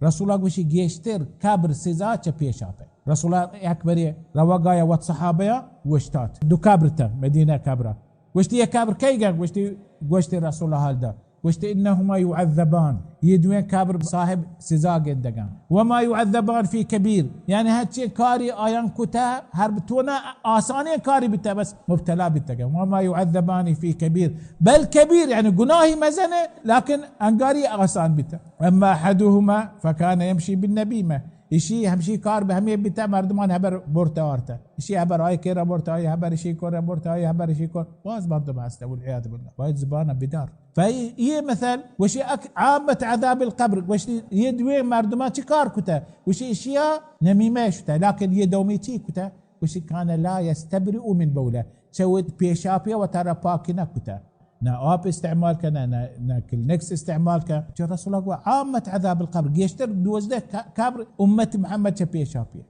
رسول اللہ گوشی گیشتر قبر سزا چہ پیشاپے۔ رسول اللہ یک برے روگایا وت صحابہ یا وشتات۔ دو قبر تا مدینہ قبرہ۔ گوشتی، یہ قبر کئی گا؟ گوشتی، گوشتی رسول اللہ حال دا۔ گوشتی، انہما یعذبان، یہ دویں قبر صاحب سزا گندگاں۔ وما یعذبان فی کبیر، یعنی ہرچی کاری آیان کتا، ہر بتونا آسانی کاری بتا، بس مبتلا بتگاں۔ وما یعذبان فی کبیر، بل کبیر، یعنی گناہی مزن ہے، لیکن انگاری آسان بتا۔ اما احدهما فکان یمشی بالنمیمہ، اشی ہمشی کار بہ ہمے بیتہ، مردمان ہبر برتہ آرتہ۔ اشی ہبر آئی کرا برتہ، آئی ہبر اشی کرا برتہ، آئی ہبر اشی کرا۔ باز مردم ہستہ، والعیاذ باللہ، باید زبان بدار۔ فای یہ مثل گوشی اک عامت عذاب القبر، گوشتی یہ دویں مردمان چی کار کتہ؟ گوشی اشیا نمیمہ شتہ، لیکن یہ دومی چی کتہ؟ گوشی کان لا یستبرئ من بولہ، چہ وت پیشاپی وتارا پاک نہ کتہ۔ نہ آپ استعمال کنہ، نہ، نہ کلینکس استعمال کنہ۔ چہ رسول اللہ گو عامت عذاب القبر، گیشتر دوزدہ ق-، قبر امت محمد چہ پیشاپی۔